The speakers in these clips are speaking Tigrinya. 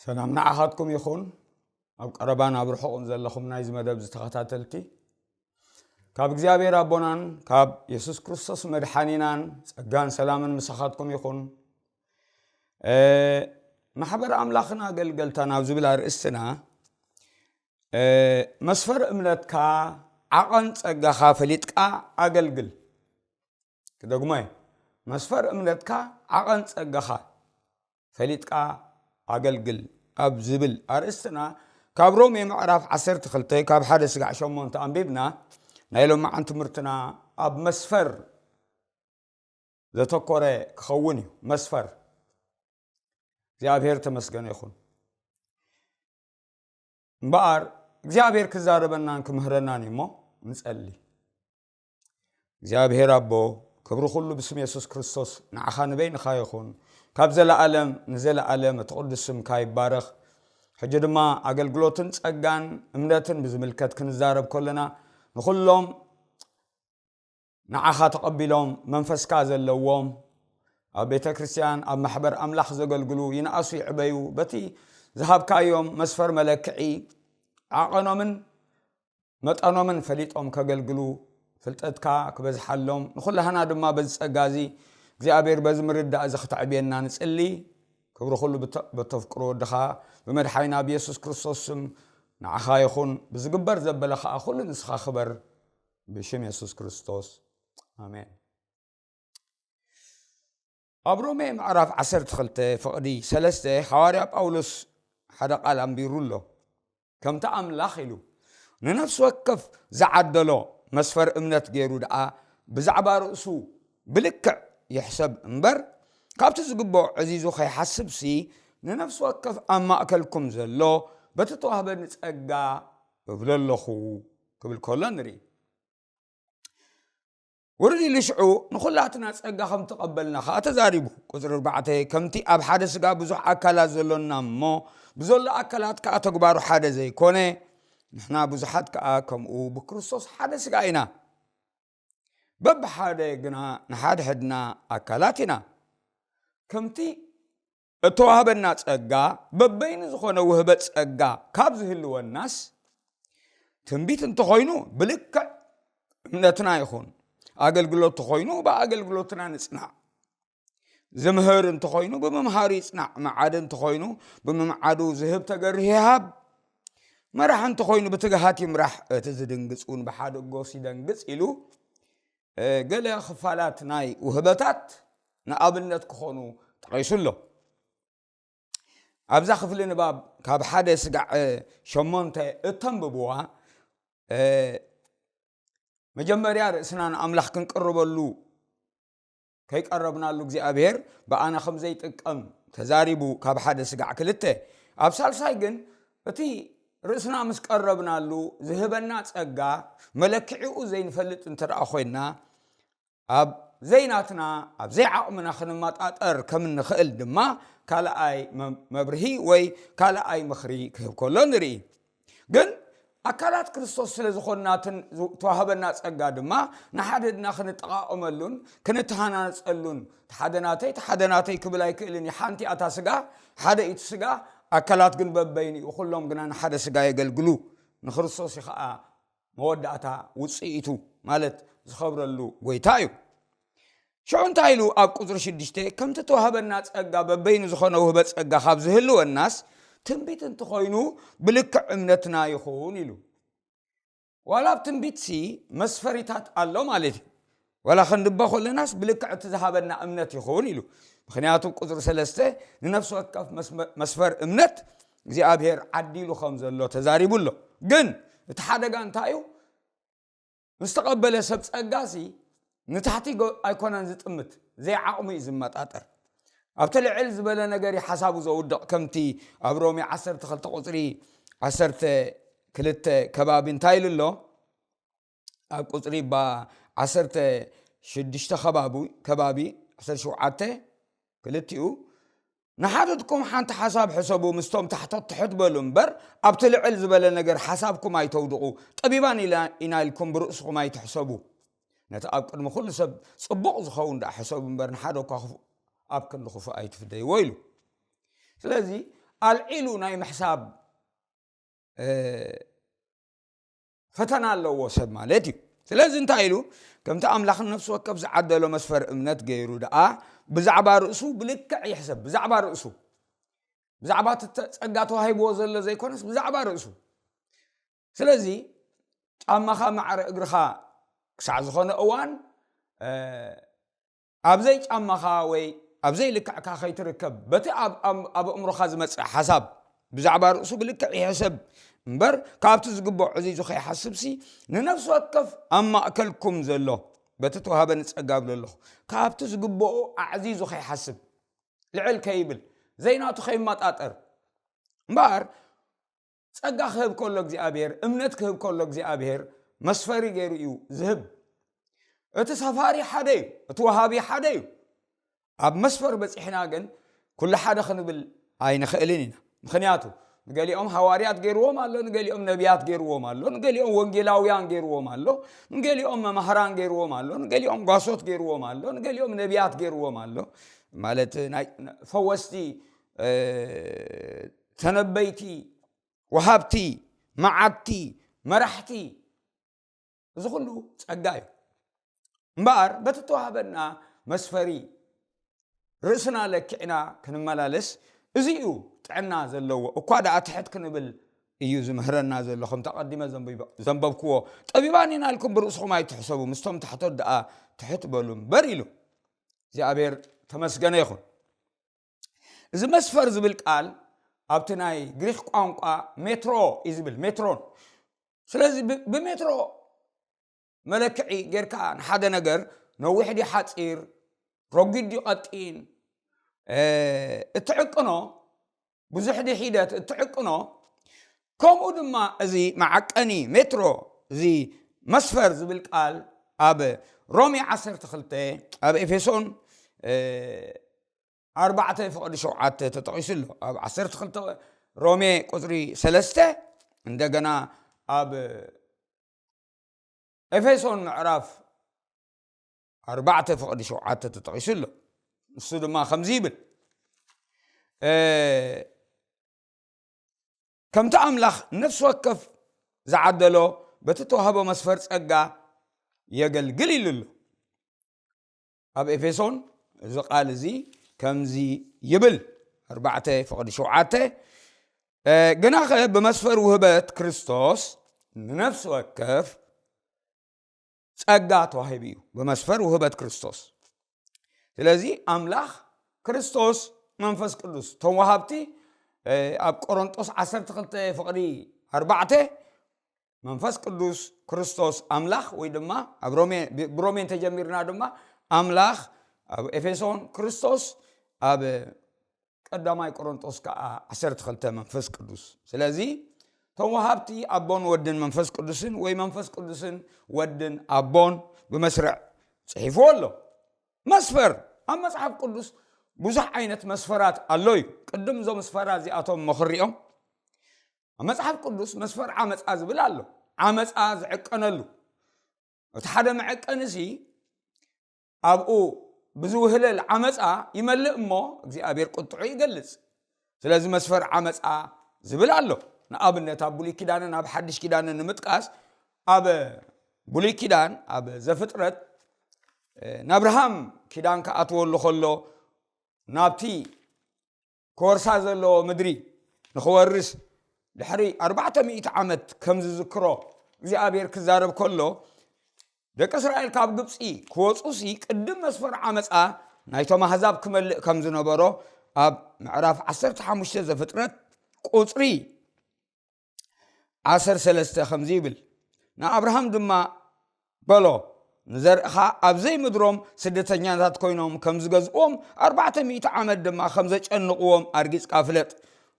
ሰላም ንዓኻትኩም ይኹን። ኣብ ቀረባን ኣብ ርሑቕን ዘለኹም ናይዚ መደብ ዝተኸታተልቲ፣ ካብ እግዚኣብሔር ኣቦናን ካብ የሱስ ክርስቶስ መድሓኒናን ጸጋን ሰላምን ምሳኻትኩም ይኹን። እ፣ ማሕበር ኣምላኽን ኣገልገልታን ኣብ ዝብል ኣርእስትና፣ እ፣ መስፈር እምነትካ ዓቐን ጸጋኻ ፈሊጥካ ኣገልግል። ክደግሞ እየ። መስፈር እምነትካ ዓቐን ጸጋኻ ፈሊጥካ ኣገልግል ኣብ ዝብል ኣርእስትና፣ ካብ ሮሜ ምዕራፍ ዓሰርተ ክልተ ካብ ሓደ ስጋዕ ሸሞንተ ኣንቢብና፣ ናይ ሎማዓን ትምህርትና ኣብ መስፈር ዘተኮረ ክኸውን እዩ። መስፈር። እግዚኣብሔር ተመስገነ ይኹን። እምበኣር እግዚኣብሔር ክዛረበናን ክምህረናን እዩ እሞ ንጸሊ። እግዚኣብሔር ኣቦ፣ ክብሪ ኩሉ ብስም የሱስ ክርስቶስ ንዓኻ ንበይንኻ ይኹን። ካብ ዘለኣለም ንዘለኣለም እቲ ቅዱስ ስምካ ይባረኽ። ሕጂ ድማ ኣገልግሎትን ጸጋን እምነትን ብዝምልከት ክንዛረብ ከለና፣ ንኹሎም ንዓኻ ተቐቢሎም መንፈስካ ዘለዎም ኣብ ቤተ ክርስቲያን፣ ኣብ ማሕበር ኣምላኽ ዘገልግሉ ይንኣሱ ይዕበዩ፣ በቲ ዝሃብካዮም መስፈር መለክዒ ዓቐኖምን መጠኖምን ፈሊጦም ከገልግሉ ፍልጠትካ ክበዝሓሎም፣ ንኹላህና ድማ በዚ ጸጋ እዚ እግዚኣብሔር በዚ ምርዳእ እዚ ክተዕብየና ንጽሊ። ክብሪ ኩሉ ብተ-፣ በተፍቅሮ ወድኻ ብመድሓኒና ብየሱስ ክርስቶስ ስም ንዓኻ ይኹን። ብዝግበር ዘበለ ኸኣ ኩሉ ንስኻ ክበር። ብሽም የሱስ ክርስቶስ። ኣሜን። ኣብ ሮሜ ምዕራፍ ዓሰርተ ክልተ ፍቕዲ ሰለስተ፣ ሃዋርያ ጳውሎስ ሓደ ቃል ኣንቢሩ ኣሎ። ከምቲ ኣምላኽ ኢሉ ንነፍሲ ወከፍ ዝዓደሎ መስፈር እምነት ገይሩ ደኣ ብዛዕባ ርእሱ ብልክዕ ይሕሰብ እምበር፣ ካብቲ ዝግብኦ ዕዚዙ ከይሓስብሲ፣ ንነፍሲ ወከፍ ኣብ ማእከልኩም ዘሎ በቲ ተዋህበኒ ጸጋ እብሎ ኣለኹ ክብል ከሎ ንርኢ። ውርድ ኢሉ ሽዑ ንኹላትና ጸጋ ከም ተቐበልና ከኣ ተዛሪቡ። ቁጽሪ ኣርባዕተ፣ ከምቲ ኣብ ሓደ ስጋ ብዙሕ ኣካላት ዘሎና እሞ፣ ብዘሎ ኣካላት ከኣ ተግባሩ ሓደ ዘይኮነ፣ ንሕና ብዙሓት ከኣ ከምኡ ብክርስቶስ ሓደ ስጋ ኢና። በብሓደ ግና ንሓድሕድና ኣካላት ኢና። ከምቲ እተዋህበና ጸጋ፣ በበይኑ ዝኾነ ውህበት ጸጋ ካብ ዝህልወናስ፣ ትንቢት እንተኾይኑ ብልክዕ እምነትና ይኹን፣ ኣገልግሎት እንተኾይኑ ብኣገልግሎትና ንጽናዕ፣ ዝምህር እንተኾይኑ ብምምሃሩ ይጽናዕ፣ መዓዲ እንተኾይኑ ብምምዓዱ፣ ዝህብ ተገርሁ ይሃብ፣ መራሕ እንተኾይኑ ብትግሃት ይምራሕ፣ እቲ ዝድንግጽ እውን ብሓድጎስ ይደንግጽ ኢሉ፣ እ፣ ገለ ክፋላት ናይ ውህበታት ንኣብነት ክኾኑ ጠቒሱ ኣሎ። ኣብዛ ክፍሊ ንባብ ካብ ሓደ ስጋዕ፣ እ፣ ሸሞንተ እተንብብዋ፣ እ፣ መጀመርያ ርእስና ንኣምላኽ ክንቅርበሉ ከይቀረብናሉ እግዚኣብሔር ብኣና ከም ዘይጥቀም ተዛሪቡ ካብ ሓደ ስጋዕ ክልተ። ኣብ ሳልሳይ ግን እቲ ርእስና ምስ ቀረብናሉ ዝህበና ጸጋ መለክዒኡ ዘይንፈልጥ እንተ ደኣ ኮይንና፣ ኣብ ዘይናትና፣ ኣብ ዘይዓቕምና ክንመጣጠር ከም እንኽእል ድማ ካልኣይ መ-፣ መብርሂ ወይ ካልኣይ ምኽሪ ክህብ ከሎ ንርኢ። ግን ኣካላት ክርስቶስ ስለ ዝኾንናትን ዝተዋህበና ጸጋ ድማ ንሓድሕድና ክንጠቓቐመሉን ክንተሃናነጸሉን፣ እቲ ሓደ ናተይ፣ እቲ ሓደ ናተይ ክብል ኣይክእልን እዩ። ሓንቲ እያ እታ ስጋ፣ ሓደ እዩ እቲ ስጋ፣ ኣካላት ግን በበይኑ እዩ። ኩሎም ግና ንሓደ ስጋ የገልግሉ፣ ንክርስቶስ እዩ ኸኣ መወዳእታ ውጽኢቱ፣ ማለት ዝኸብረሉ ጎይታ እዩ። ሽዑ እንታይ ኢሉ ኣብ ቁጽሪ ሽዱሽተ፣ ከምቲ ተዋህበና ጸጋ በበይኑ ዝኾነ ውህበት ጸጋ ካብ ዝህልወናስ፣ ትንቢት እንተኾይኑ ብልክዕ እምነትና ይኹን ኢሉ። ዋላ ኣብ ትንቢትሲ መስፈሪታት ኣሎ ማለት እዩ። ዋላ ክንድበ ከለናስ ብልክዕ እቲ ዝሃበና እምነት ይኹን ኢሉ። ምኽንያቱ ቁጽሪ ሰለስተ ንነፍሲ ወከፍ መስመ-፣ መስፈር እምነት እግዚኣብሔር ዓዲሉ ከም ዘሎ ተዛሪቡ ኣሎ። ግን እቲ ሓደጋ እንታይ እዩ? ምስ ተቐበለ ሰብ ጸጋሲ ንታሕቲ ጎ-፣ ኣይኮነን ዝጥምት፣ ዘይዓቕሙ እዩ ዝመጣጠር። ኣብቲ ልዕል ዝበለ ነገር እዩ ሓሳቡ ዘውድቕ፣ ከምቲ ኣብ ሮሜ ዓሰርተ ክልተ ቁጽሪ ዓሰርተ ክልተ ከባቢ እንታይ ኢሉ ኣሎ? ኣብ ቁጽሪ ባ ዓሰርተ ሽዱሽተ ከባቢ፣ ከባቢ ዓሰርተ ሸውዓተ ክልቲኡ፣ ንሓድሕድኩም ሓንቲ ሓሳብ ሕሰቡ፣ ምስቶም ታሕቶት ትሕት በሉ እምበር፣ ኣብቲ ልዕል ዝበለ ነገር ሓሳብኩም ኣይተውድቑ። ጠቢባን ኢላ-፣ ኢና ኢልኩም ብርእስኹም ኣይትሕሰቡ። ነቲ ኣብ ቅድሚ ኩሉ ሰብ ጽቡቕ ዝኸውን ደኣ ሕሰቡ እምበር፣ ንሓደ እኳ ክፉእ ኣብ ክንዲ ክፉእ ኣይትፍደይዎ ኢሉ። ስለዚ ኣልዒሉ ናይ ምሕሳብ ፈተና ኣለዎ ሰብ ማለት እዩ። ስለዚ እንታይ ኢሉ? ከምቲ ኣምላኽ ንነፍሲ ወከፍ ዝዓደሎ መስፈር እምነት ገይሩ ደኣ ብዛዕባ ርእሱ ብልክዕ ይሕሰብ። ብዛዕባ ርእሱ፣ ብዛዕባ እቲ ጸጋ ተዋሂብዎ ዘሎ ዘይኮነስ ብዛዕባ ርእሱ። ስለዚ ጫማኻ ማዕረ እግርኻ ክሳዕ ዝኾነ እዋን ኣብዘይ ጫማኻ ወይ ኣብዘይ ልክዕካ ከይትርከብ፣ በቲ ኣብ ኣእምሮኻ ዝመጽእ ሓሳብ ብዛዕባ ርእሱ ብልክዕ ይሕሰብ እምበር፣ ካብቲ ዝግብኦ ኣዕዚዙ ከይሓስብሲ፣ ንነፍሲ ወከፍ ኣብ ማእከልኩም ዘሎ፣ በቲ ተዋህበኒ ጸጋ እብል ኣለኹ፣ ካብቲ ዝግብኦ ኣዕዚዙ ከይሓስብ፣ ልዕል ከይብል፣ ዘይናቱ ከይመጣጠር እምበኣር፣ ጸጋ ክህብ ከሎ እግዚኣብሔር፣ እምነት ክህብ ከሎ እግዚኣብሔር መስፈሪ ገይሩ እዩ ዝህብ። እቲ ሰፋሪ ሓደ እዩ፣ እቲ ወሃቢ ሓደ እዩ። ኣብ መስፈር በጺሕና ግን ኩሉ ሓደ ክንብል ኣይንኽእልን ኢና። ምኽንያቱ ንገሊኦም ሃዋርያት ገይርዎም ኣሎ፣ ንገሊኦም ነቢያት ገይርዎም ኣሎ፣ ንገሊኦም ወንጌላውያን ገይርዎም ኣሎ፣ ንገሊኦም መማህራን ገይርዎም ኣሎ፣ ንገሊኦም ጓሶት ገይርዎም ኣሎ፣ ንገሊኦም ነቢያት ገይርዎም ኣሎ። ማለት ናይ ፈወስቲ፣ ተነበይቲ፣ ወሃብቲ፣ መዓድቲ፣ መራሕቲ፣ እዚ ኩሉ ጸጋ እዩ። እምበኣር በቲ ተዋህበና መስፈሪ ርእስና ለኪዕና ክንመላለስ፣ እዚ እዩ ጥዕና ዘለዎ። እኳ ደኣ ትሕት ክንብል እዩ ዝምህረና ዘሎ። ከምቲ ኣቐዲመ ዘንብቦ-፣ ዘንበብክዎ፣ "ጠቢባን ኢና ኢልኩም ብርእስኹም ኣይትሕሰቡ፣ ምስቶም ታሕቶት ደኣ ትሕት በሉ እምበር" ኢሉ። እግዚኣብሔር ተመስገነ ይኹን። እዚ መስፈር ዝብል ቃል ኣብቲ ናይ ግሪኽ ቋንቋ ሜትሮ እዩ ዝብል፣ ሜትሮን። ስለዚ ብ-፣ ብሜትሮ መለክዒ ጌርካ ንሓደ ነገር ነዊሕ ድዩ ሓጺር፣ ረጒድ ድዩ ቀጢን፣ እ፣ እትዕቅኖ፣ ብዙሕ ድዩ ሒደት እትዕቅኖ፣ ከምኡ ድማ እዚ መዓቀኒ ሜትሮ፣ እዚ መስፈር ዝብል ቃል ኣብ ሮሜ ዓሰርተ ክልተ፣ ኣብ ኤፌሶን፣ እ፣ ኣርባዕተ ፍቕዲ ሸውዓተ ተጠቒሱ ኣሎ። ኣብ ዓሰርተ ክልተ ሮሜ ቁጽሪ ሰለስተ፣ እንደገና ኣብ ኤፌሶን ምዕራፍ ኣርባዕተ ፍቕዲ ሸውዓተ ተጠቒሱ ኣሎ። ንሱ ድማ ከምዚ ይብል፣ እ፣ "ከምቲ ኣምላኽ ነፍሲ ወከፍ ዝዓደሎ በቲ ተዋህቦ መስፈር ጸጋ የገልግል" ኢሉ ኣሎ። ኣብ ኤፌሶን እዚ ቃል እዚ ከምዚ ይብል፣ ኣርባዕተ ፍቕዲ ሸውዓተ፣ እ፣ "ግናኸ ብመስፈር ውህበት ክርስቶስ ንነፍሲ ወከፍ ጸጋ ተዋሂቡ እዩ፣ ብመስፈር ውህበት ክርስቶስ።" ስለዚ ኣምላኽ፣ ክርስቶስ፣ መንፈስ ቅዱስ፣ እቶም ወሃብቲ፣ እ፣ ኣብ ቆሮንጦስ ዓሰርተ ክልተ ፍቕዲ ኣርባዕተ፣ መንፈስ ቅዱስ፣ ክርስቶስ፣ ኣምላኽ፣ ወይ ድማ ኣብ ሮሜ፣ ብ-፣ ብሮሜ እንተጀሚርና ድማ ኣምላኽ፣ ኣብ ኤፌሶን ክርስቶስ፣ ኣብ ቀዳማይ ቆሮንጦስ ከኣ ዓሰርተ ክልተ መንፈስ ቅዱስ። ስለዚ እቶም ወሃብቲ ኣቦን ወድን መንፈስ ቅዱስን፣ ወይ መንፈስ ቅዱስን ወድን ኣቦን ብመስርዕ ጽሒፍዎ ኣሎ። መስፈር፣ ኣብ መጽሓፍ ቅዱስ ብዙሕ ዓይነት መስፈራት ኣሎ እዩ። ቅድም እዞም መስፈራ እዚኣቶም እሞ ክንሪኦም። ኣብ መጽሓፍ ቅዱስ መስፈር ዓመጻ ዝብል ኣሎ። ዓመጻ ዝዕቀነሉ። እቲ ሓደ መዐቀኒሲ ኣብኡ ብዝውህለል ዓመጻ ይመልእ እሞ እግዚኣብሔር ቁጥዑ ይገልጽ። ስለዚ መስፈር ዓመጻ ዝብል ኣሎ። ንኣብነት ኣብ ብሉይ ኪዳንን ኣብ ሓድሽ ኪዳንን ንምጥቃስ፣ ኣብ ብሉይ ኪዳን ኣብ ዘፍጥረት፣ እ፣ ንኣብርሃም ኪዳን ክኣትወሉ ከሎ ናብቲ ክወርሳ ዘለዎ ምድሪ ንኽወርስ ድሕሪ ኣርባዕተ ሚእቲ ዓመት ከም ዝዝክሮ እግዚኣብሔር ክዛረብ ከሎ፣ ደቂ እስራኤል ካብ ግብጺ ክወጹሲ ቅድም መስፈር ዓመጻ ናይቶም ኣህዛብ ክመልእ ከም ዝነበሮ ኣብ ምዕራፍ ዓሰርተ ሓሙሽተ ዘፍጥረት ቁጽሪ ዓሰርተ ሰለስተ ከምዚ ይብል፣ ንኣብርሃም ድማ በሎ፣ "ንዘርእኻ ኣብ ዘይምድሮም ስደተኛታት ኮይኖም ከም ዝገዝእዎም፣ ኣርባዕተ ሚእቲ ዓመት ድማ ከም ዘጨንቕዎም ኣርጊጽካ ፍለጥ።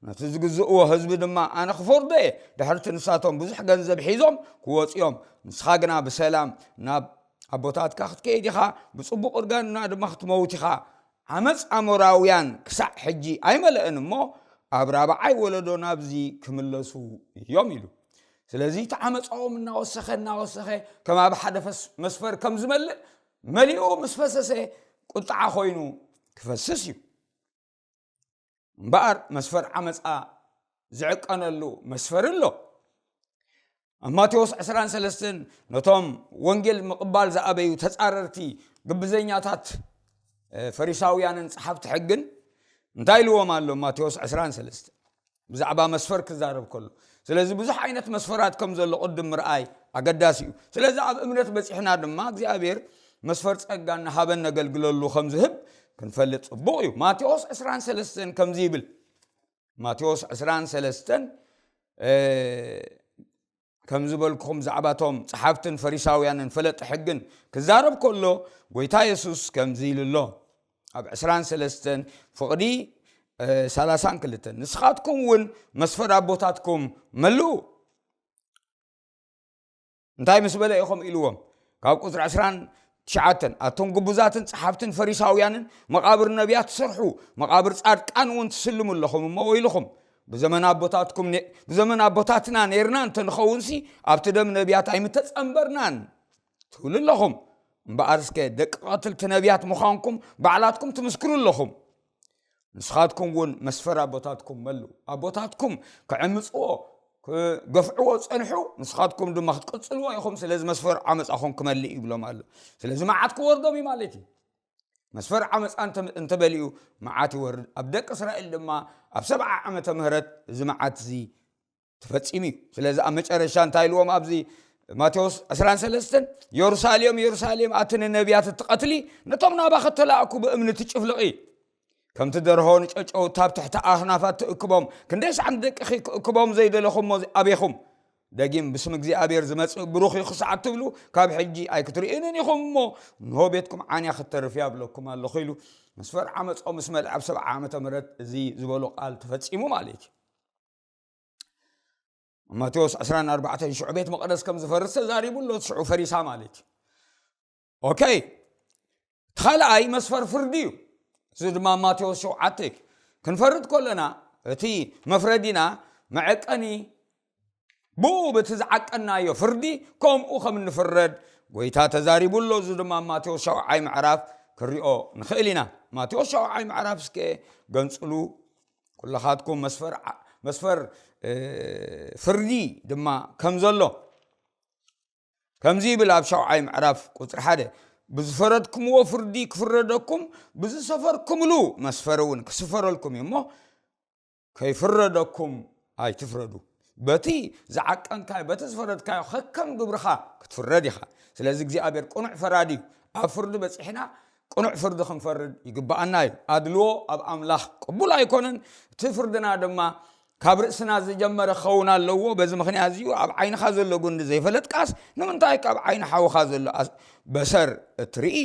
ነቲ ዝግዝእዎ ህዝቢ ድማ ኣነ ክፈርዶ እየ። ድሕርቲ ንሳቶም ብዙሕ ገንዘብ ሒዞም ክወጹ እዮም። ንስኻ ግና ብሰላም ናብ ኣቦታትካ ክትከይድ ኢኻ፣ ብጽቡቕ እርጋንና ድማ ክትመውት ኢኻ። ዓመጽ ኣሞራውያን ክሳዕ ሕጂ ኣይመለእን እሞ፣ ኣብ ራብዓይ ወለዶ ናብዚ ክምለሱ እዮም" ኢሉ። ስለዚ እቲ ዓመጻኦም እናወሰኸ፣ እናወሰኸ፣ ከም ኣብ ሓደ ፈስ-፣ መስፈር ከም ዝመልእ መሊኡ ምስ ፈሰሰ፣ ቁጥዓ ኮይኑ ክፈስስ እዩ። እምበኣር መስፈር ዓመፃ ዝዕቀነሉ መስፈር ኣሎ። ኣብ ማቴዎስ ዕስራን ሰለስተን ነቶም ወንጌል ምቕባል ዝኣበዩ ተፃረርቲ ግብዘኛታት ፈሪሳውያንን ፀሓፍቲ ሕግን እንታይ ኢልዎም ኣሎ? ማቴዎስ ዕስራን ሰለስተን ብዛዕባ መስፈር ክዛረብ ከሎ፣ ስለዚ ብዙሕ ዓይነት መስፈራት ከም ዘሎ ቅድም ምርኣይ ኣገዳሲ እዩ። ስለዚ ኣብ እምነት በፂሕና ድማ እግዚኣብሔር መስፈር ፀጋ እናሃበን ነገልግለሉ ከም ዝህብ ክንፈልጥ ፅቡቕ እዩ። ማቴዎስ ዕስራን ሰለስተን ከምዚ ይብል። ማቴዎስ ዕስራን ሰለስተን ከም ዝበልኩኹም ብዛዕባቶም ፀሓፍትን ፈሪሳውያንን ፈለጢ ሕግን ክዛረብ ከሎ ጎይታ የሱስ ከምዚ ኢሉ ኣሎ። ኣብ ዕስራን ሰለስተን ፍቕዲ ሰላሳን ክልተን ንስኻትኩም እውን መስፈር ኣቦታትኩም መልኡ። እንታይ ምስ በለ ኢኹም ኢልዎም? ካብ ቁፅሪ ዕስራን ትሽዓተን ኣቶም ግቡዛትን ፀሓፍትን ፈሪሳውያንን መቓብር ነቢያት ትሰርሑ፣ መቓብር ፃድቃን እውን ትስልሙ ኣለኹም እሞ ወይልኹም። ብዘመን ኣቦታትኩም ብዘመን ኣቦታትና ነርና እንተንኸውንሲ ኣብቲ ደም ነቢያት ኣይምተፀንበርናን ትብሉ ኣለኹም። እምበኣር እስከ ደቂ ቀትልቲ ነቢያት ምዃንኩም ባዕላትኩም ትምስክሩ ኣለኹም። ንስኻትኩም እውን መስፈር ኣቦታትኩም መሉ። ኣቦታትኩም ክዕምፅዎ ክገፍዕዎ ፀንሑ፣ ንስኻትኩም ድማ ክትቅፅልዎ ኢኹም። ስለዚ መስፈር ዓመፃኹም ክመልእ ይብሎም ኣሎ። ስለዚ መዓት ክወርዶም እዩ ማለት እዩ። መስፈር ዓመፃ እንተበሊኡ መዓት ይወርድ። ኣብ ደቂ እስራኤል ድማ ኣብ ሰብዓ ዓመተ ምህረት እዚ መዓት እዚ ተፈፂሙ እዩ። ስለዚ ኣብ መጨረሻ እንታይ ኢልዎም ኣብዚ ማቴዎስ ዕስራን ሰለስተን? የሩሳሌም የሩሳሌም፣ ኣቲ ንነቢያት እትቐትሊ፣ ነቶም ናባኸ እተላእኩ ብእምኒ ትጭፍልቒ። ከምቲ ደርሆ ንጨጨውታ ኣብ ትሕቲ ኣኽናፋት ትእክቦም፣ ክንደይ ሳዕ ንደቅኺ ክእክቦም ዘይደለኹሞ ኣቤኹም። ደጊም ብስም እግዚኣብሔር ዝመጽእ ብሩኽ እዩ ክሳዕ ትብሉ ካብ ሕጂ ኣይክትርእዩንን ኢኹም እሞ፣ እንሆ ቤትኩም ዓንያ ክትተርፍ እያ እብለኩም ኣለኹ ኢሉ። መስፈር ዓመጾ ምስ መልኣ ኣብ ሰብዓ ዓመተ ምህረት እዚ ዝበሎ ቃል ተፈጺሙ ማለት እዩ። ማቴዎስ ዕስራን ኣርባዕተን ሽዑ ቤት መቕደስ ከም ዝፈርስ ተዛሪቡ ኣሎ። ሽዑ ፈሪሳ ማለት እዩ። ኦኬ። እቲ ካልኣይ መስፈር ፍርዲ እዩ። እዚ ድማ ማቴዎስ ሸውዓተ እዩ። ክንፈርድ ከለና እቲ መፍረዲና መዐቀኒ ብኡ በቲ ዝዓቀናዮ ፍርዲ ከምኡ ከም እንፍረድ ጎይታ ተዛሪቡ ኣሎ። እዚ ድማ ማቴዎስ ሸውዓይ ምዕራፍ ክንሪኦ ንኽእል ኢና። ማቴዎስ ሸውዓይ ምዕራፍ እስከ ገንጽሉ። ኩለኻትኩም መስፈር ዓ-፣ መስፈር፣ እ፣ ፍርዲ ድማ ከም ዘሎ ከምዚ ይብል ኣብ ሸውዓይ ምዕራፍ ቁጽሪ ሓደ፣ "ብዝፈረድኩምዎ ፍርዲ ክፍረደኩም፣ ብዝሰፈርኩምሉ መስፈሪ እውን ክስፈረልኩም እዩ እሞ፣ ከይፍረደኩም ኣይትፍረዱ። በቲ ዝዓቀንካዮ፣ በቲ ዝፈረድካዮ ከከም ግብርኻ ክትፍረድ ኢኻ። ስለዚ እግዚኣብሔር ቅኑዕ ፈራዲ እዩ። ኣብ ፍርዲ በጺሕና ቅኑዕ ፍርዲ ክንፈርድ ይግብኣና እዩ። ኣድልዎ ኣብ ኣምላኽ ቅቡል ኣይኮነን። እቲ ፍርድና ድማ ካብ ርእስና ዝጀመረ ክኸውን ኣለዎ። በዚ ምኽንያት እዚ'ዩ ኣብ ዓይንኻ ዘሎ ጉንዲ ዘይፈለጥካስ፣ ንምንታይ ካብ ዓይኒ ሓውኻ ዘሎ ኣስ-፣ በሰር እትርኢ?"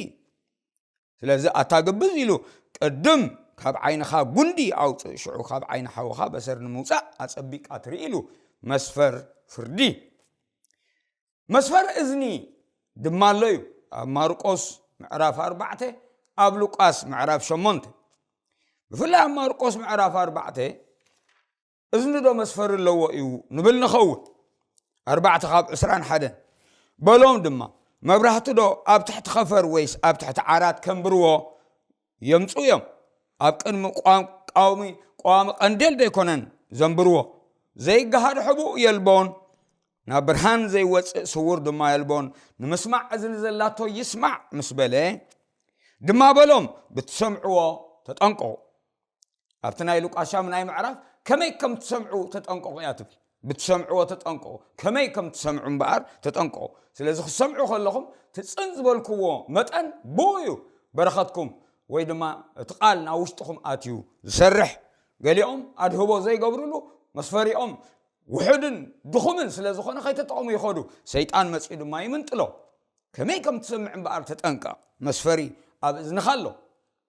ስለዚ ኣታ ግብዝ ኢሉ፣ "ቅድም ካብ ዓይንኻ ጉንዲ ኣውጽእ፣ ሽዑ ካብ ዓይኒ ሓውኻ በሰር ንምውጻእ ኣጸቢቕካ ትርኢ" ኢሉ መስፈር ፍርዲ። መስፈር እዝኒ ድማ ኣሎ እዩ። ኣብ ማርቆስ ምዕራፍ ኣርባዕተ፣ ኣብ ሉቃስ ምዕራፍ ሸሞንተ። ብፍላይ ኣብ ማርቆስ ምዕራፍ ኣርባዕተ፣ "እዝኒ ዶ መስፈሪ ኣለዎ እዩ?" ንብል ንኸውን። ኣርባዕተ ካብ ዕስራን ሓደን። "በሎም ድማ፣ መብራህቲ ዶ ኣብ ትሕቲ ኸፈር ወይስ ኣብ ትሕቲ ዓራት ከንብርዎ?" የምጽኡ እዮም። ኣብ ቅድሚ ቋም-፣ ቀዋሚ፣ ቀዋሚ ቀንዴል ዶ ኣይኮነን ዘንብርዎ? ዘይገሃድ ሕቡእ የልቦን፣ ናብ ብርሃን ዘይወጽእ ስውር ድማ የልቦን። ንምስማዕ እዝኒ ዘላቶ ይስማዕ ምስ በለ ድማ በሎም፣ ብትሰምዕዎ ተጠንቀቑ። ኣብቲ ናይ ሉቃስ ሻምናይ ምዕራፍ ከመይ ከም ትሰምዑ ተጠንቀቑ እያ ትብል። ብትሰምዕዎ ተጠንቀቑ፣ ከመይ ከም ትሰምዑ እምበኣር ተጠንቀቑ። ስለዚ ክትሰምዑ ከለኹም ትጽን ዝበልክዎ መጠን ብኡ እዩ በረኸትኩም ወይ ድማ እቲ ቃል ናብ ውሽጥኹም ኣትዩ ዝሰርሕ። ገሊኦም ኣድህቦ ዘይገብርሉ መስፈሪኦም ውሑድን ድኹምን ስለ ዝኾነ ከይተጠቕሙ ይኸዱ። ሰይጣን መጺኡ ድማ ይምንጥሎ። ከመይ ከም ትሰምዕ እምበኣር ተጠንቀቕ። መስፈሪ ኣብ እዝንኻ ኣሎ።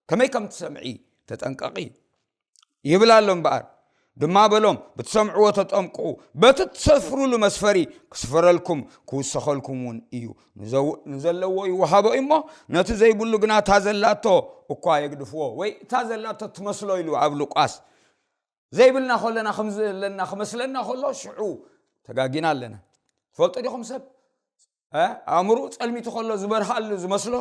ከመይ ከም ትሰምዒ ተጠንቀቒ ይብል ኣሎ እምበኣር። ድማ በሎም፣ ብትሰምዕዎ ተጠንቅቑ፣ በቲ ትሰፍሩሉ መስፈሪ ክስፈረልኩም ክውሰኸልኩም እውን እዩ። ንዘው-፣ ንዘለዎ ይወሃቦ እዩ እሞ፣ ነቲ ዘይብሉ ግና እታ ዘላቶ እኳ የግድፍዎ፣ ወይ እታ ዘላቶ ትመስሎ ኢሉ ኣብ ሉቃስ። ዘይብልና ከለና ከም ዘለና ክመስለና ከሎ ሽዑ ተጋጊና ኣለና። ትፈልጡ ዲኹም ሰብ? እ? ኣእምሮኡ ጸልሚቱ ከሎ ዝበርሃሉ ዝመስሎ፣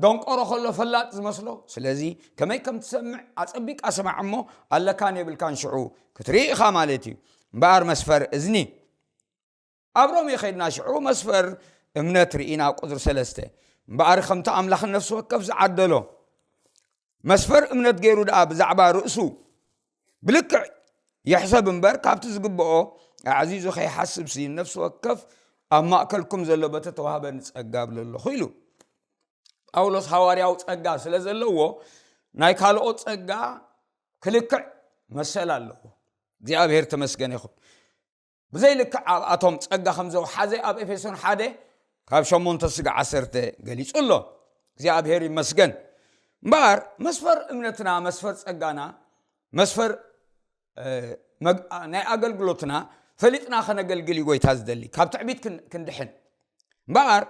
ደንቆሮ ከሎ ፈላጥ ዝመስሎ። ስለዚ ከመይ ከም ትሰምዕ ኣጸቢቃ ስማዕ እሞ ኣለካን የብልካን ሽዑ ክትርኢ ኢኻ ማለት እዩ። እምበኣር መስፈር እዝኒ ኣብ ሮሜ ኸድና ሽዑ መስፈር እምነት ርኢና ቁጽሪ ሰለስተ። እምበኣር ከምቲ ኣምላኽ ነፍሲ ወከፍ ዝዓደሎ መስፈር እምነት ገይሩ ደኣ ብዛዕባ ርእሱ ብልክዕ ይሕሰብ እምበር ካብቲ ዝግብኦ ኣዕዚዙ ከይሓስብሲ ነፍሲ ወከፍ ኣብ ማእከልኩም ዘሎ በተተዋህበኒ ጸጋ እብሎ ኣለኹ ኢሉ። ጳውሎስ ሃዋርያዊ ጸጋ ስለ ዘለዎ ናይ ካልኦት ጸጋ ክልክዕ መሰል ኣለዎ። እግዚኣብሔር ተመስገን ይኹን። ብዘይልክዕ ኣብኣቶም ጸጋ ከም ዘውሓዘ ኣብ ኤፌሶን ሓደ ካብ ሸሞንተ ስጋ ዓሰርተ ገሊጹ ኣሎ። እግዚኣብሔር ይመስገን። እምበኣር መስፈር እምነትና፣ መስፈር ጸጋና፣ መስፈር ናይ ኣገልግሎትና ፈሊጥና ከነገልግል እዩ ጎይታ ዝደሊ፣ ካብ ትዕቢት ክንድሕን። እምበኣር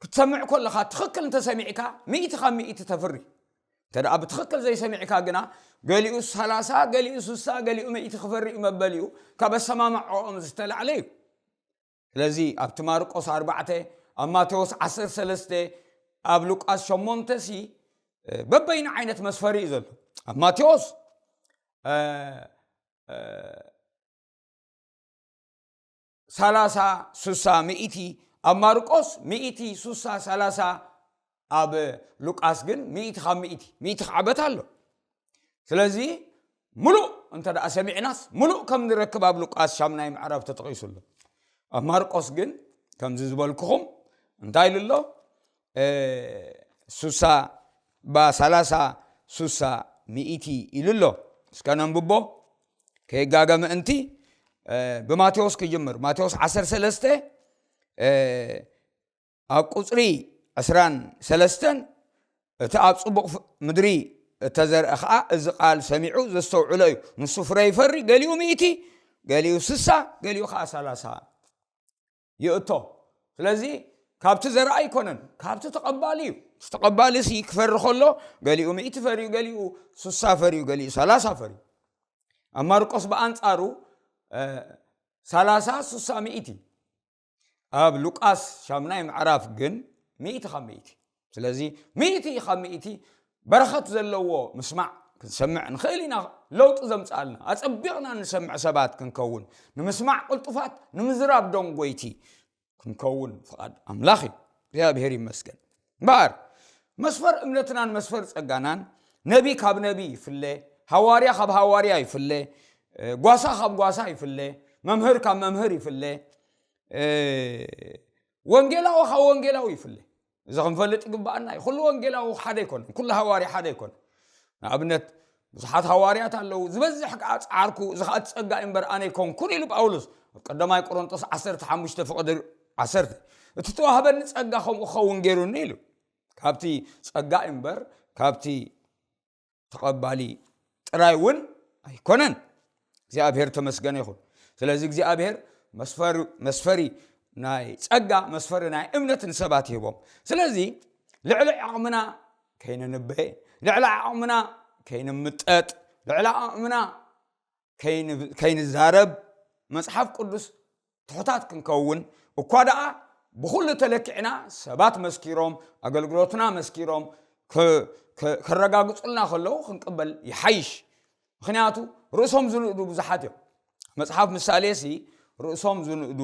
ክትሰምዕ ከለኻ ትኽክል እንተሰሚዕካ ሚእቲ ካብ ሚእቲ ተፍሪ። እንተ ደኣ ብትኽክል ዘይሰሚዕካ ግና ገሊኡ ሰላሳ፣ ገሊኡ ስሳ፣ ገሊኡ ሚእቲ ክፈሪ እዩ መበሊኡ ካብ ኣሰማምዖኦም ዝተላዕለ እዩ። ስለዚ ኣብቲ ማርቆስ ኣርባዕተ፣ ኣብ ማቴዎስ ዓሰርተ ሰለስተ፣ ኣብ ሉቃስ ሸሞንተ ሲ በበይኑ ዓይነት መስፈሪ እዩ ዘሎ። ኣብ ማቴዎስ ሰላሳ ስሳ ሚእቲ፣ ኣብ ማርቆስ ሚእቲ ስሳ ሰላሳ፣ ኣብ ሉቃስ ግን ሚእቲ ካብ ሚእቲ፣ ሚእቲ ክዓበት ኣሎ። ስለዚ ምሉእ እንተ ደኣ ሰሚዕናስ ምሉእ ከም ንረክብ ኣብ ሉቃስ ሻምናይ ምዕራፍ ተጠቒሱ ኣሎ። ኣብ ማርቆስ ግን ከምዚ ዝበልኩኹም እንታይ ኢሉ ኣሎ? ስሳ ባ ሰላሳ ስሳ ሚእቲ ኢሉ ኣሎ። እስከ ነንብቦ ከይጋገ ምእንቲ። ብማቴዎስ ክጅምር፣ ማቴዎስ ዓሰርተ ሰለስተ ኣብ ቁፅሪ ዕስራን ሰለስተን፣ እቲ ኣብ ፅቡቕ ምድሪ እተዘርአ ኸዓ እዚ ቃል ሰሚዑ ዘስተውዕሎ እዩ። ንሱ ፍረ ይፈሪ፣ ገሊኡ ሚእቲ፣ ገሊኡ ስሳ፣ ገሊኡ ኸዓ ሰላሳ ይእቶ። ስለዚ ካብቲ ዘርኣ ኣይኮነን፣ ካብቲ ተቐባሊ እዩ። እቲ ተቐባሊ ሲ ክፈሪ ከሎ ገሊኡ ሚእቲ ፈርዩ፣ ገሊኡ ስሳ ፈርዩ፣ ገሊኡ ሰላሳ ፈርዩ። ኣብ ማርቆስ ብኣንጻሩ ሰላሳ፣ ስሳ፣ ሚእቲ። ኣብ ሉቃስ ሻምናይ ምዕራፍ ግን ሚእቲ ካብ ሚእቲ። ስለዚ ሚእቲ ካብ ሚእቲ በረኸት ዘለዎ ምስማዕ ክንሰምዕ ንኽእል ኢና። ለውጢ ዘምፅኣልና፣ ኣፀቢቕና ንሰምዕ ሰባት ክንከውን፣ ንምስማዕ ቅልጡፋት፣ ንምዝራብ ደንጎይቲ ክንከውን ፍቓድ ኣምላኽ እዩ። እግዚኣብሔር ይመስገን። እምበኣር መስፈር እምነትናን መስፈር ጸጋናን ነቢ ካብ ነቢ ይፍለ፣ ሃዋርያ ካብ ሃዋርያ ይፍለ፣ ጓሳ ካብ ጓሳ ይፍለ፣ መምህር ካብ መምህር ይፍለ፣ ወንጌላዊ ካብ ወንጌላዊ ይፍለ። እዚ ክንፈልጥ ይግብኣና እዩ። ኩሉ ወንጌላዊ ሓደ ኣይኮነን፣ ኩሉ ሃዋርያ ሓደ ኣይኮነን። ንኣብነት ብዙሓት ሃዋርያት ኣለዉ፣ ዝበዝሕ ከኣ ጸዓርኩ፣ እዚ ከኣ ጸጋ እምበር ኣነ ኣይኮንኩን ኢሉ ጳውሎስ ኣብ ቀዳማይ ቆሮንጦስ ዓሰርተ ሓሙሽተ ፍቕዲ ዓሰርተ። እቲ ተዋህበኒ ጸጋ ከምኡ ክኸውን ገይሩኒ ኢሉ። ካብቲ ጸጋ እምበር ካብቲ ተቐባሊ ጥራይ እውን ኣይኮነን። እግዚኣብሔር ተመስገነ ይኹን። ስለዚ እግዚኣብሔር መስፈሪ ናይ ጸጋ፣ መስፈሪ ናይ እምነት ንሰባት ይህቦም። ስለዚ ልዕሊ ዓቕምና ከይንንበ፣ ልዕሊ ዓቕምና ከይንምጠጥ፣ ልዕሊ ዓቕምና ከይንዛረብ፣ መጽሓፍ ቅዱስ ትሑታት ክንከውን እኳ ደኣ ብኹሉ ተለኪዕና ሰባት መስኪሮም፣ ኣገልግሎትና መስኪሮም ከረጋግጹልና ከለዉ ክንቅበል ይሓይሽ። ምኽንያቱ ርእሶም ዝንእዱ ብዙሓት እዮም። መጽሓፍ ምሳሌ ሲ ርእሶም ዝንእዱ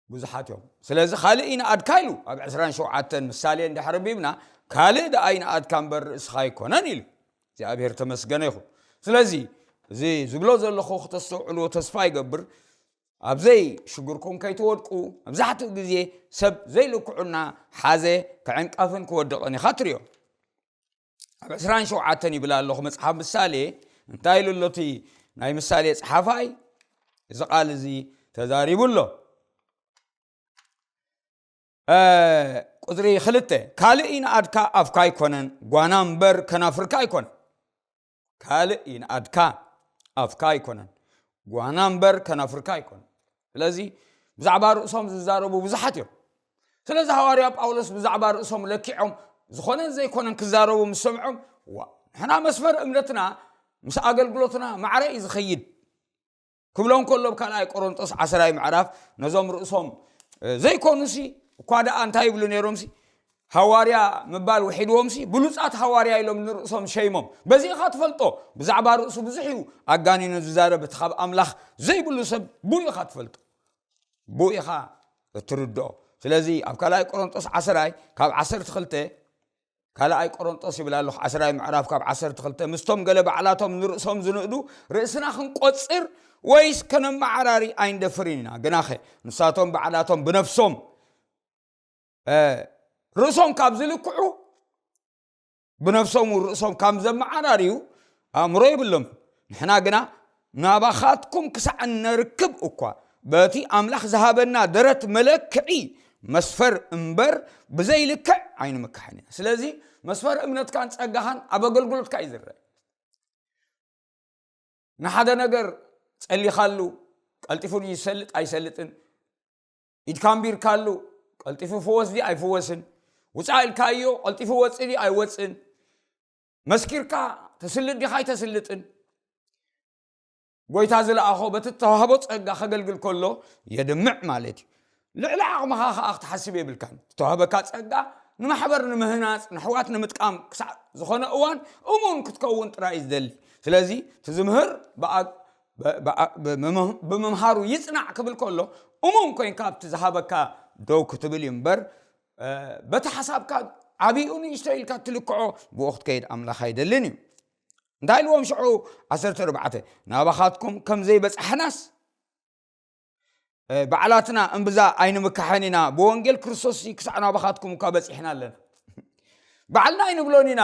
ብዙሓት እዮም። ስለዚ ካልእ ይንኣድካ ኢሉ ኣብ ዕስራን ሸውዓተን ምሳሌ እንድሕር ኣንቢብና፣ ካልእ ደኣ ይንኣድካ እምበር ርእስኻ ኣይኮነን ኢሉ። እግዚኣብሔር ተመስገነ ይኹን። ስለዚ እዚ ዝብሎ ዘለኹ ክተስተውዕልዎ ተስፋ ይገብር። ኣብ ዘይሽግርኩም ከይትወድቁ። መብዛሕትኡ ግዜ ሰብ ዘይልክዑና ሓዘ ክዕንቀፍን ክወድቕን ኢኻ ትሪኦ። ኣብ ዕስራን ሸውዓተን ይብል ኣለኹ መጽሓፍ ምሳሌ። እንታይ ኢሉ ኣሎ እቲ ናይ ምሳሌ ጸሓፋይ? እዚ ቃል እዚ ተዛሪቡ ኣሎ። ቁፅሪ ክልተ፣ ካልእ ይንኣድካ ኣፍካ ኣይኮነን፣ ጓና እምበር ከናፍርካ ኣይኮነን። ካልእ ይንኣድካ ኣፍካ ኣይኮነን፣ ጓና እምበር ከናፍርካ ኣይኮነን። ስለዚ ብዛዕባ ርእሶም ዝዛረቡ ብዙሓት እዮም። ስለዚ ሃዋርያ ጳውሎስ ብዛዕባ ርእሶም ለኪዖም ዝኾነን ዘይኮነን ክዛረቡ ምስ ሰምዖም፣ ዋ፣ ንሕና መስፈር እምነትና ምስ ኣገልግሎትና ማዕረ እዩ ዝኸይድ ክብሎም ከሎ፣ ኣብ ካልኣይ ቆሮንጦስ ዓስራይ ምዕራፍ ነዞም ርእሶም ዘይኮኑሲ እኳ ደኣ እንታይ ይብሉ ነይሮምሲ? ሃዋርያ ምባል ውሒድዎም ሲ ብሉጻት ሃዋርያ ኢሎም ንርእሶም ሸይሞም። በዚ ኢኻ ትፈልጦ። ብዛዕባ ርእሱ ብዙሕ እዩ ኣጋኒኑ ዝዛረብ እቲ ካብ ኣምላኽ ዘይብሉ ሰብ ብኡ ኢኻ ትፈልጦ። ብኡ ኢኻ እትርድኦ። ስለዚ ኣብ ካልኣይ ቆሮንጦስ ዓስራይ ካብ ዓሰርተ ክልተ፣ ካልኣይ ቆሮንጦስ ይብል ኣለኹ ዓስራይ ምዕራፍ ካብ ዓሰርተ ክልተ፣ ምስቶም ገለ ባዕላቶም ንርእሶም ዝንእዱ ርእስና ክንቆጽር ወይስ ከነመዓራሪ ኣይንደፍርን ኢና። ግናኸ ንሳቶም ባዕላቶም ብነፍሶም ርእሶም ካብ ዝልክዑ፣ ብነፍሶም ርእሶም ካብ ዘመዓራርዩ ኣእምሮ የብሎም። ንሕና ግና ናባኻትኩም ክሳዕ እነርክብ እኳ በቲ ኣምላኽ ዝሃበና ደረት መለክዒ መስፈር እምበር ብዘይልክዕ ኣይንምካሕን ኢና። ስለዚ መስፈር እምነትካን ጸጋኻን ኣብ ኣገልግሎትካ እዩ ዝረአ። ንሓደ ነገር ጸሊኻሉ ቀልጢፉ ይሰልጥ ኣይሰልጥን፣ ኢድካ ኣንቢርካሉ ቀልጢፉ ፍወስ ድዩ ኣይፍወስን፣ ውፃእ ኢልካዮ ቀልጢፉ ወፅእ ድዩ ኣይወፅእን፣ መስኪርካ ተስልጥ ዲኻ ኣይተስልጥን፣ ጎይታ ዝለኣኾ በቲ ተዋህቦ ፀጋ ከገልግል ከሎ የድምዕ ማለት እዩ። ልዕሊ ዓቕምኻ ከዓ ክትሓስብ የብልካን። ዝተዋህበካ ፀጋ ንማሕበር ንምህናፅ ንሕዋት ንምጥቃም ክሳዕ ዝኾነ እዋን እሙን ክትከውን ጥራይ እዩ ዝደሊ። ስለዚ ትዝምህር ብኣ- ብ- ብ- ብመም- ብምምሃሩ ይጽናዕ ክብል ከሎ እሙን ኮይንካ ኣብቲ ዝሃበካ ደው ክትብል እዩ እምበር፣ በቲ ሓሳብካ ዓብኡ ንእሽቶ ኢልካ ትልክዖ ብኡ ክትከይድ ኣምላኽ ኣይደልን እዩ። እንታይ ኢልዎም ሽዑ? ዓሰርተ ኣርባዕተ፣ ናባኻትኩም ከም ዘይበጻሕናስ ባዕላትና እምብዛ ኣይንምካሕን ኢና፣ ብወንጌል ክርስቶስ ክሳዕ ናባኻትኩም እኳ በጺሕና ኣለና። ባዕልና ኣይንብሎን ኢና።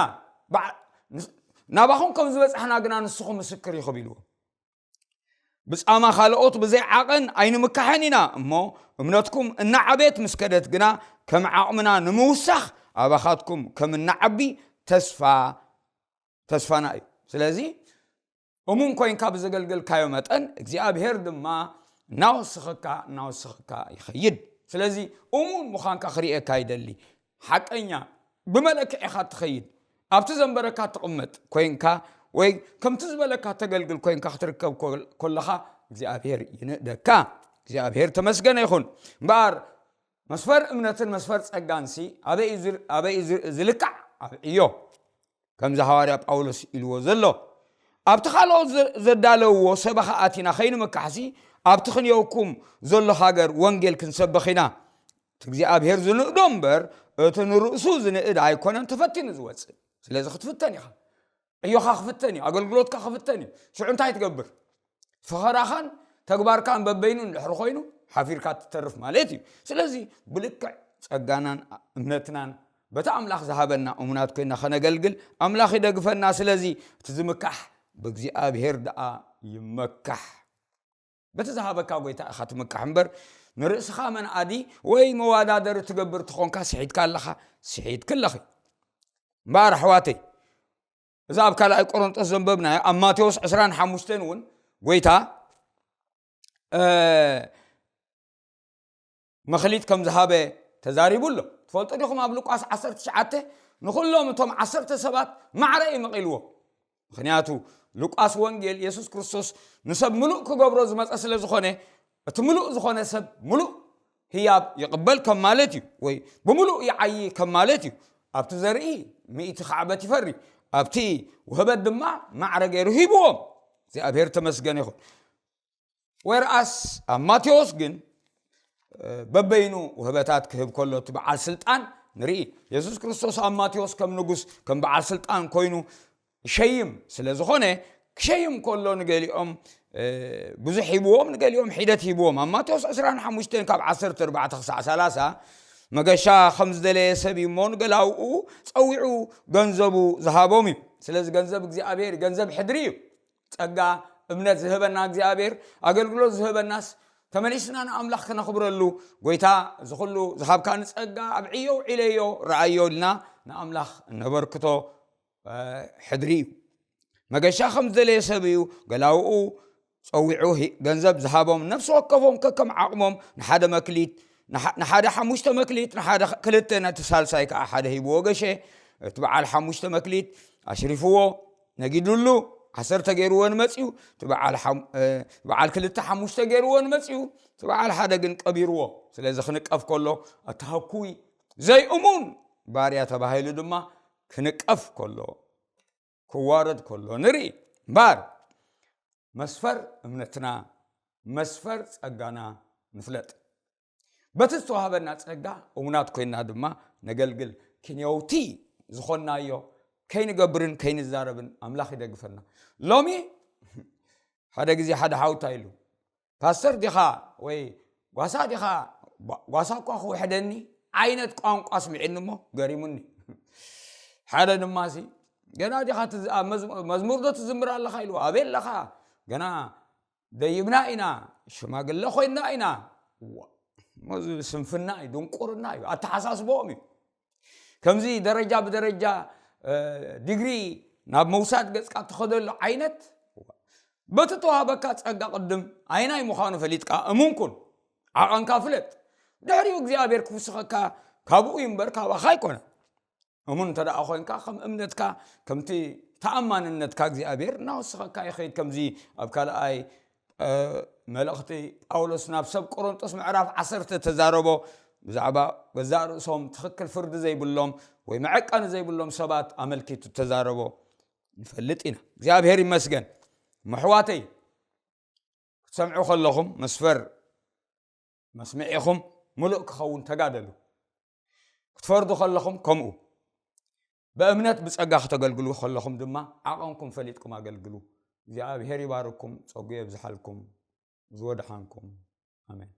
ናባኹም ከም ዝበጽሕና ግና ንስኹም ምስክር ኢኹም ኢልዎ። ብጻማ ካልኦት ብዘይ ዓቐን ኣይንምካሕን ኢና እሞ፣ እምነትኩም እናዓበየት ምስ ከደት ግና ከም ዓቕምና ንምውሳኽ ኣባኻትኩም ከም እናዓቢ ተስፋ ተስፋና እዩ። ስለዚ እሙን ኮይንካ ብዘገልገልካዮ መጠን እግዚኣብሔር ድማ እናወሰኸካ እናወሰኸካ ይኸይድ። ስለዚ እሙን ምዃንካ ክርእየካ ይደሊ። ሓቀኛ ብመለክዕ ኢኻ ትኸይድ። ኣብቲ ዘንበረካ ትቕመጥ ኮይንካ ወይ ከምቲ ዝበለካ ተገልግል ኮይንካ ክትርከብ ኮል- ከለኻ እግዚኣብሔር ይንእደካ። እግዚኣብሔር ተመስገነ ይኹን። እምበኣር መስፈር እምነትን መስፈር ጸጋንሲ ኣበይ እዩ ዝር- ኣበይ እዩ ዝር- ዝልካዕ? ኣብ ዕዮ። ከምዚ ሃዋርያ ጳውሎስ ኢልዎ ዘሎ ኣብቲ ካልኦት ዘዳለውዎ ሰበኻ ኣቲና ከይንምካሕሲ ኣብቲ ክንየውኩም ዘሎ ሃገር ወንጌል ክንሰብኽ ኢና። እቲ እግዚኣብሔር ዝንእዶ እምበር እቲ ንርእሱ ዝንእድ ኣይኮነን ተፈቲኑ ዝወፅእ። ስለዚ ክትፍተን ኢኻ። ዕዮኻ ክፍተን እዩ፣ ኣገልግሎትካ ክፍተን እዩ። ሽዑ እንታይ ትገብር? ፈኸራኻን ተግባርካን በበይኑ እንድሕር ኮይኑ ሓፊርካ ትተርፍ ማለት እዩ። ስለዚ ብልክዕ ጸጋናን እምነትናን በቲ ኣምላኽ ዝሃበና እሙናት ኮይና ከነገልግል ኣምላኽ ይደግፈና። ስለዚ እቲ ዝምካሕ ብእግዚኣብሔር ደኣ ይመካሕ። በቲ ዝሃበካ ጎይታ ኢኻ ትምካሕ እምበር ንርእስኻ መንኣዲ ወይ መዋዳደሪ ትገብር ትኾንካ ስሒትካ ኣለኻ፣ ስሒትክ ኣለኺ። እምበኣር ኣሕዋተይ እዛ ኣብ ካልኣይ ቆሮንጦስ ዘንበብናዮ ኣብ ማቴዎስ ዕስራን ሓሙሽተን እውን ጎይታ መኽሊት ከም ዝሃበ ተዛሪቡ ኣሎ። ትፈልጡ ዲኹም ኣብ ሉቃስ ዓሰርተ ትሽዓተ ንኹሎም እቶም ዓሰርተ ሰባት ማዕረ እዩ መቒልዎ። ምኽንያቱ ሉቃስ ወንጌል የሱስ ክርስቶስ ንሰብ ምሉእ ክገብሮ ዝመፀ ስለ ዝኾነ እቲ ምሉእ ዝኾነ ሰብ ምሉእ ህያብ ይቕበል ከም ማለት እዩ፣ ወይ ብምሉእ ይዓዪ ከም ማለት እዩ። ኣብቲ ዘርኢ ሚእቲ ካዕበት ይፈሪ፣ ኣብቲ ውህበት ድማ ማዕረ ገይሩ ሂብዎም። እግዚኣብሔር ተመስገን ይኹን። ወይርኣስ ኣብ ማቴዎስ ግን በበይኑ ውህበታት ክህብ ከሎ እቲ በዓል ስልጣን ንርኢ። የሱስ ክርስቶስ ኣብ ማቴዎስ ከም ንጉስ ከም በዓል ስልጣን ኮይኑ ይሸይም ስለ ዝኾነ ክሸይም ከሎ ንገሊኦም ብዙሕ ሂብዎም፣ ንገሊኦም ሒደት ሂብዎም። ኣብ ማቴዎስ ዕስራን ሓሙሽተን ካብ ዓሰርተ ኣርባዕተ ክሳዕ ሰላሳ መገሻ ከም ዝደለየ ሰብ እዩ እሞ ንገላውኡ ጸዊዑ ገንዘቡ ዝሃቦም እዩ። ስለዚ ገንዘብ እግዚኣብሔር ገንዘብ ሕድሪ እዩ። ጸጋ እምነት ዝህበና እግዚኣብሔር ኣገልግሎት ዝህበናስ ተመሊስና ንኣምላኽ ክነኽብረሉ ጎይታ እዚ ኩሉ ዝሃብካኒ ጸጋ ኣብ ዕዮ ውዒለዮ ረኣዮ ኢልና ንኣምላኽ ነበርክቶ ሕድሪ እዩ። መገሻ ከም ዝደለየ ሰብ እዩ ገላውኡ ጸዊዑ ገንዘብ ዝሃቦም ነፍሲ ወከፎም ከከም ዓቕሞም ንሓደ መክሊት ንሓደ ሓሙሽተ መክሊት ንሓደ ክልተ ነቲ ሳልሳይ ከዓ ሓደ ሂብዎ ገሸ እቲ በዓል ሓሙሽተ መክሊት ኣሽሪፍዎ ነጊዱሉ ዓሰርተ ገይርዎ ንመፅኡ እቲ በዓል ክልተ ሓሙሽተ ገይርዎ ንመፅኡ እቲ በዓል ሓደ ግን ቀቢርዎ። ስለዚ ክንቀፍ ከሎ ኣተሃኩይ ዘይእሙን ባርያ ተባሂሉ ድማ ክንቀፍ ከሎ፣ ክዋረድ ከሎ ንርኢ። እምበር መስፈር እምነትና፣ መስፈር ጸጋና ንፍለጥ። በቲ ዝተዋህበና ጸጋ እሙናት ኮይና ድማ ነገልግል። ክንየውቲ ዝኾንናዮ ከይንገብርን ከይንዛረብን ኣምላኽ ይደግፈና። ሎሚ ሓደ ግዜ ሓደ ሓውታ ኢሉ፣ ፓስተር ዲኻ ወይ ጓሳ ዲኻ? ጓ- ጓሳ እኳ ክውሕደኒ ዓይነት ቋንቋ ስምዒኒ እሞ ገሪሙኒ። ሓደ ድማ ሲ ገና ዲኻ ትዝ- ኣብ መዝ- መዝሙር ዶ ትዝምር ኣለኻ ኢሉ፣ ኣበይ ኣለኻ? ገና ደይብና ኢና፣ ሽማግለ ኮይና ኢና። ዋ፣ እዚ ስንፍና እዩ፣ ድንቁርና እዩ፣ ኣተሓሳስቦኦም እዩ። ከምዚ ደረጃ ብደረጃ ዲግሪ ናብ መውሳድ ገጽካ ትኸደሉ ዓይነት፣ በቲ ተዋህበካ ጸጋ ቅድም ኣይናይ ምዃኑ ፈሊጥካ እሙን ኩን። ዓቐንካ ፍለጥ። ድሕሪኡ እግዚኣብሔር ክውስኸካ ካብኡ እዩ እምበር ካባኻ ኣይኮነን። እሙን እንተ ደኣ ኮይንካ ከም እምነትካ ከምቲ ተኣማንነትካ እግዚኣብሔር እናወስኸካ ይኸይድ። ከምዚ ኣብ ካልኣይ መልእኽቲ ጳውሎስ ናብ ሰብ ቆሮንጦስ ምዕራፍ ዓሰርተ ተዛረቦ፣ ብዛዕባ ገዛእ ርእሶም ትኽክል ፍርዲ ዘይብሎም ወይ መዐቀኒ ዘይብሎም ሰባት ኣመልኪቱ ተዛረቦ ንፈልጥ ኢና። እግዚኣብሔር ይመስገን። መሕዋተይ ክትሰምዑ ከለኹም መስፈር መስምዒኹም ምሉእ ክኸውን ተጋደሉ። ክትፈርዱ ከለኹም ከምኡ። ብእምነት ብጸጋ ክተገልግሉ ከለኹም ድማ ዓቐንኩም ፈሊጥኩም ኣገልግሉ። እግዚኣብሔር ይባርኩም፣ ጸጉ የብዝሓልኩም፣ ዝወድሓንኩም። ኣሜን።